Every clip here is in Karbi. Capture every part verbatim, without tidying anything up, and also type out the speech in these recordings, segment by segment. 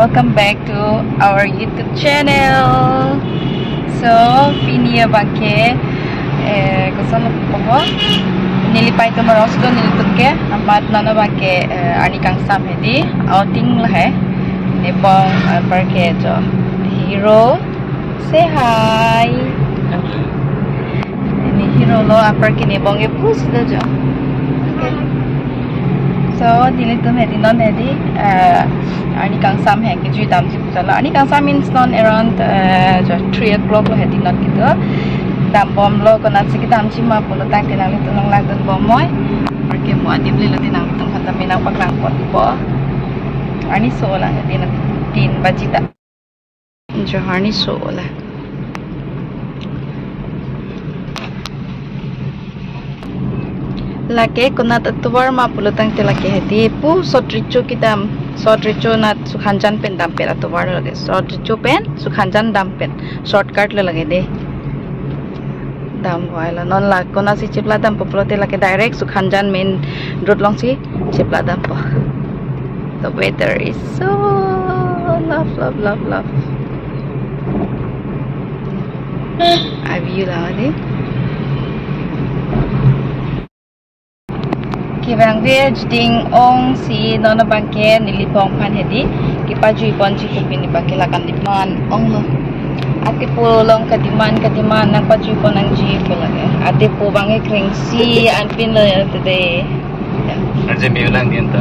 Welcome back to our YouTube channel. So, pini abangke, eh, koson lo po ho? Neli paitum arongsi do nelitum ke, amat non abangke, eh, arni kangsam hedi, outing lahai. Nepong, eh, aparke jo, Hero. Say hi. Ini Hero lo, aparke nepong ke push do jo. Okay. So, nelitum hedi non hedi, eh, arni kangsam hedi kejui damji pu jo lo. Arni kangsam means non around, eh, jo three o'clock lo hedi non kedo. Dambom lo, konatsi kedamji ma pulo tangte nanglitum nanglang dunbom moi. Aparke mo adim lelo di nangtum kata menang paklang ponpo. Arni so lang hedi non tin baji ta. Jo arni so la. Lake konat atovar ma pulo tangte lake hedi pu sot recho kedam, sot recho nat Sukhanjan pen dampet atovar lo lake. Sot recho pen Sukhanjan dampet. Shortcut lo lake de. Damvoi lo. Non la konatsi chipla dampo pulote lake direct Sukhanjan main road alongsi chipla dampo. The weather is so love, love, love, love. A view la de. Kevang ve jiding ongsi non abangke neli pong aphan hedi kepajui ponji pu pini abangke lakan demand ong lo. Atepo along ka demand ka demand nangpajui pon nangji pu lake. Atepo abangke krengsi anpin lo ya today. Aje me lang din ta.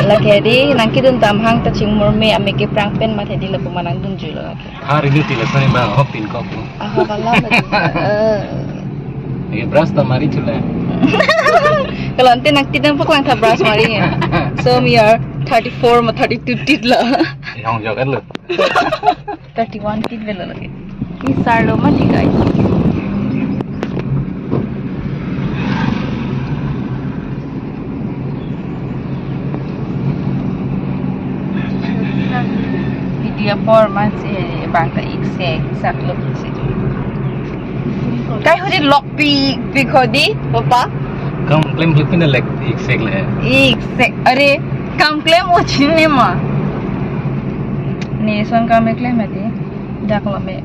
Lake hedi nangkedun tam hang ta chingmur me ame keprang pen mat hedi lapu ma nangdunjui lo lake. Hari ini tidak sering bang hop pin kok. Aha, kalam lagi. Eh. Ini brush ta mari chule. Kalau nanti nang tidak pok lang ta brush mari ya. So we are thirty-four ma thirty-two tit lah. Yang jaga lo. Thirty-one tit bela lagi. Ini sarlo mati, guys. Video apor man si bang ta ik se sak lo si. Kai hudi lok pi pi khodi papa. Kam klem klem pina lek ik sek le. Ik sek. Are kam klem o chin ne ma. Ne son kam klem ati. Dak lo me.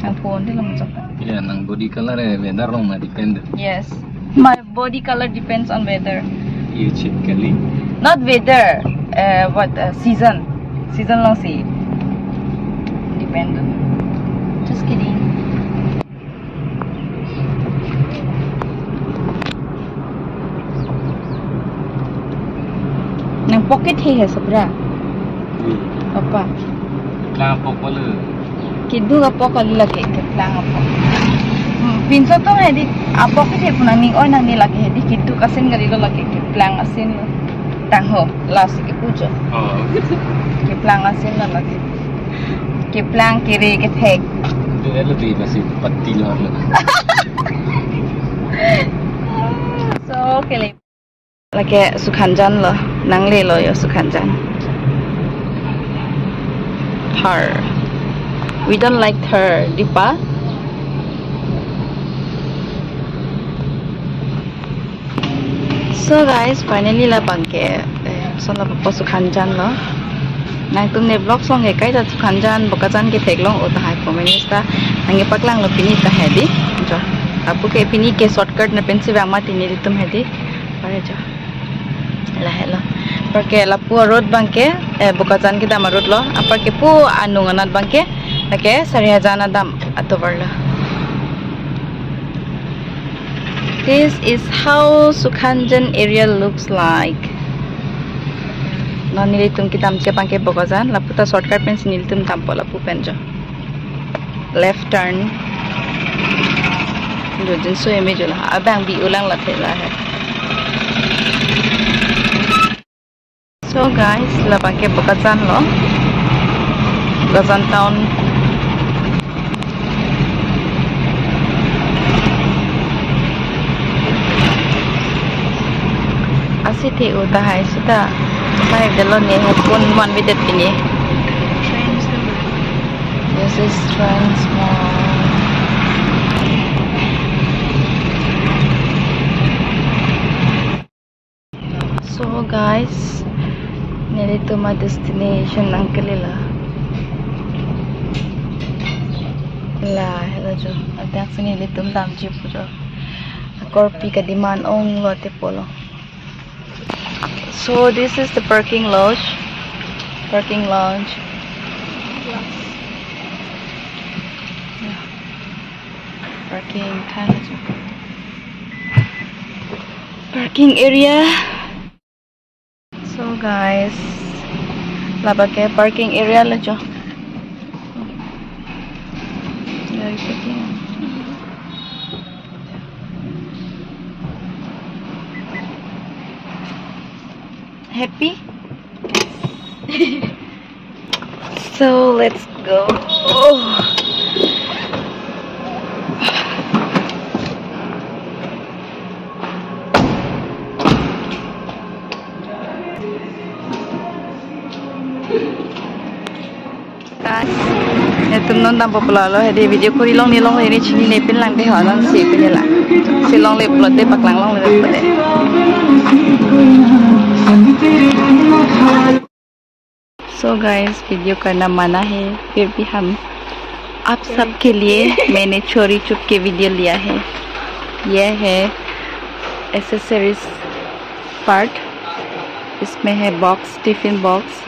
Ang phone di lo mo chok. Ya, nang body color e weather along ma depend. Yes. My body color depends on weather. You check kali. Not weather. Uh, what, uh, season? Season alongsi depend. Just kidding. Nang pocket he hai sabra. Hmm. Apa? Keplang apok lo. Keduk apok kali lake, keplang apok. Hmm, pinso atum hedi apok ke pu nangning oi nangning lake hedi keduk asin kali lo lake, keplang asin lo. Tangho, last ke pujo. Oh. Keplang asin lo lake. Keplang kere kethek. Itu ya lebih masih peti lo. So, kele. Lake Sukhanjan lo, nangle lo yo Sukhanjan. Thar. We don't like Thar, dipa. So guys, finally labangke, eh, son lapu Sukhanjan lo. Nangtum ne vlog song ke kaita Sukhanjan, Bokajan ketheklong o tahai comment ta. Nangkepaklang lo pini ta hedi. Jo. Lapu ke pini ke shortcut na pensi bang mati nelitum hedi. Pare jo. Lahelo. Aparke lapu road abangke, eh, Bokajan kedam road lo. Aparke pu anung anat abangke, lake Sarihajan adam atovar lo. This is how Sukhanjan area looks like. Non nelitum kedamji abangke Bokajan, lapu ta shortcut pensi nelitum dampo lapu pen jo. Left turn. Dojin so eme jo la. Abang bi ulang la thela hai. So guys, labangke Bokajan lo. Bokajan town. Asi the uta hai sita. Mai delo ne hukun mon bidet pini. This is Trans Mall. So guys, nelitum a destination nangkele la. La, helo jo. Adak si nelitum damji pu jo. Akorpi ka-demand onglo te pulo. So this is the parking lodge. Parking lounge. Yeah. Parking thanlo jo. Parking area. So guys, labang ke parking area lo jo. Guys, again. Happy? So let's go. Guys, netum non dampo pulo lo, hedi video kuri longle longle ne chinine pinlang de ho, non si pinlang. Si longle pulote paklang longle pulote. So guys, video करना मना है, फिर भी हम आप सब के लिए मैंने चोरी चुप के वीडियो लिया है। ये है एसेसरीज पार्ट, इसमें है box, tiffin box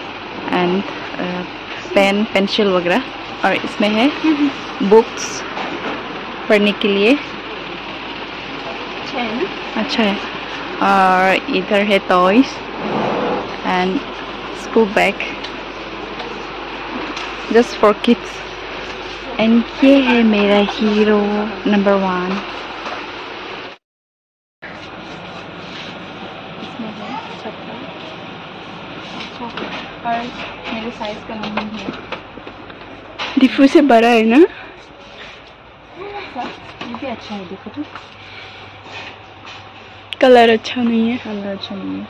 and pen, pencil वगैरह, और इसमें है बुक्स पढ़ने के लिए। अच्छा है ना? अच्छा है। और इधर है toys and school bag, just for kids। And ये है मेरा हीरो नंबर वन। इसमें है छत्ता। अच्छा है, पर मेरे साइज का नहीं है। डिफू से बड़ा है ना? ये भी अच्छा है, देखो तो। कलर अच्छा नहीं है। कलर अच्छा नहीं है।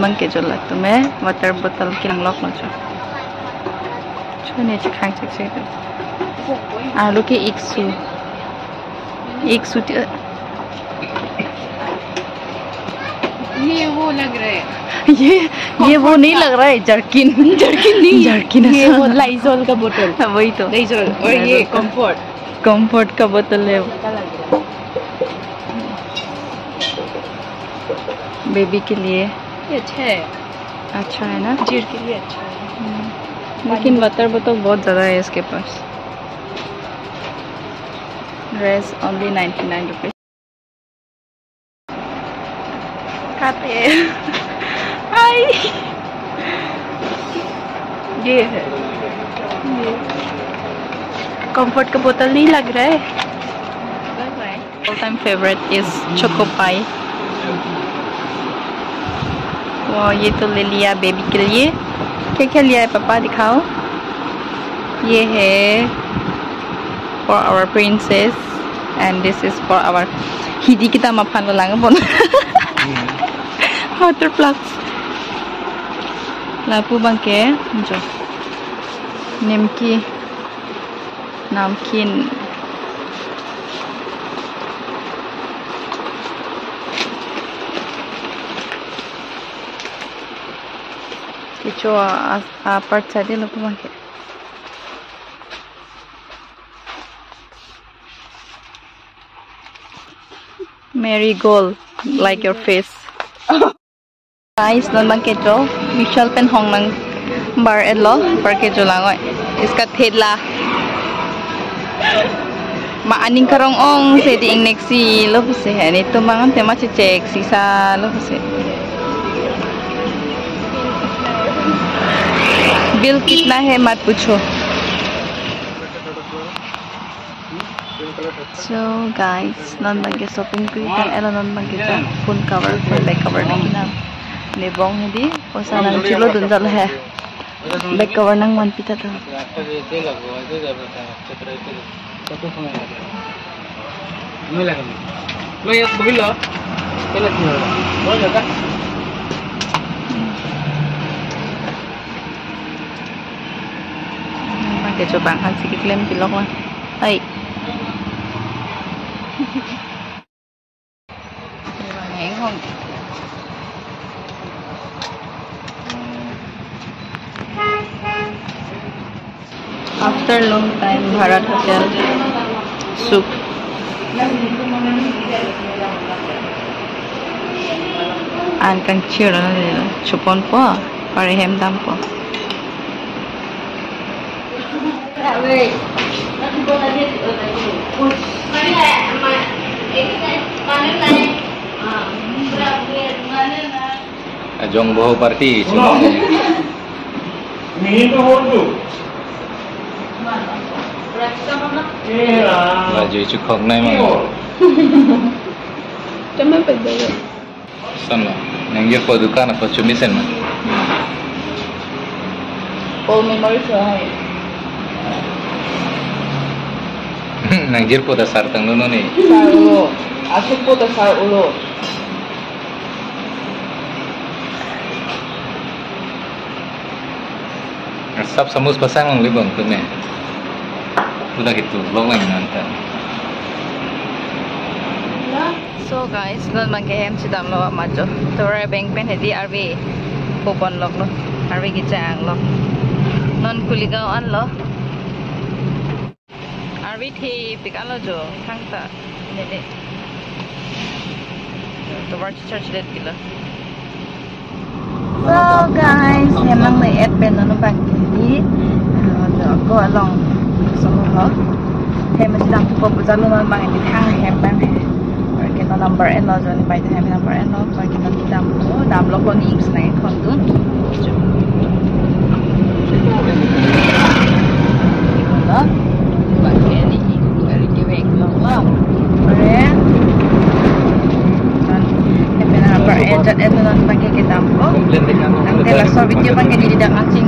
Bangke jo latum water bottle kelang lok lo jo. Chone chekhang chek chek tu. Arlo ke iksu. Iksu ti, ये वो लग रहा है। ये, ये वो नहीं लग रहा है, जर्किन। जर्किन नहीं। जर्किन ये ऐसा। वो लाइजॉल का बोतल। हाँ, वही तो। लाइजॉल। और ये लाइजॉल का। कंफर्ट। कंफर्ट का बोतल है। पता लग रहा है। बेबी के लिए। ये अच्छा है। अच्छा है ना? जीर के लिए अच्छा है। हम्म। लेकिन वाटर बोतल बहुत ज्यादा है इसके पास। Rest only ninety nine rupees. खाते हैं। हाय। ये है। ये। कंफर्ट का बोतल नहीं लग रहा है। All time favorite is Choco Pie। वो ये तो ले लिया बेबी के लिए। क्या क्या लिया है पापा, दिखाओ। ये है for our princess and this is for our hidi kita maphan lo lang bon. Water plugs. Lapu bangke jo. Nimki. Namkin. Kecho a, a, apar chadi lo pu bangke. Marigold, like your face. Guys, non bangke jo, Vishal pen hong nang bar et lo, bar ke jo lang oi. Iska thela. Ma aning karong ong si di ingnek si lo pusi he, netum bang ante ma chechek si sa lo pusi. Bill kitna hai mat pucho. So guys, non bangke shopping kuri tang et lo, non bangke jo phone cover, phone back cover nangkinam. Nebong hedi, poisa nangchilo dunjal he. Back cover nangvanpi ta to. Bangke jo bang aphan si keklem pilok lang. Hai. Long time Bharat Hotel soup. An kangchir na nila chupon po, pare hem dam po. Ajong boho party, chuma. Mihin to hor tu. Eh, ah. Laju chukhok nai mang. Tama pada. San lo. Nangjirpo dukan ako chumi sen ma. All memories are high. Nangjirpo ta sar tang nono ni. Sar ulo. Asuk po ta sar ulo. Sap samus pasang long libang tu ne. Udah gitu, vlog lang nanta. So guys, non bang ke hem chidamlo majo. Tovar bank pen hedi arve popon loklo. Arve kejang lo. Non Kuligaon lo. Arve thepik anlo jo, thangta nede. Tovar charge let kilo. So guys, hem nangle-et pen non bang ke, ah, jo, ako along solo ho. Hem chidam thupo pu jalo non bang ke thang hem bang ke. Anke non number en lo jo, ne pai hem number en lo. Anke non kedam lo, damlo ko ni ipis nai khon dun. Lo, bang ke ni ik ari ke vek lo lo. Ore. Hem number en jat en non bang ke kedam lo. Anke laso video bang ke neli dak ansi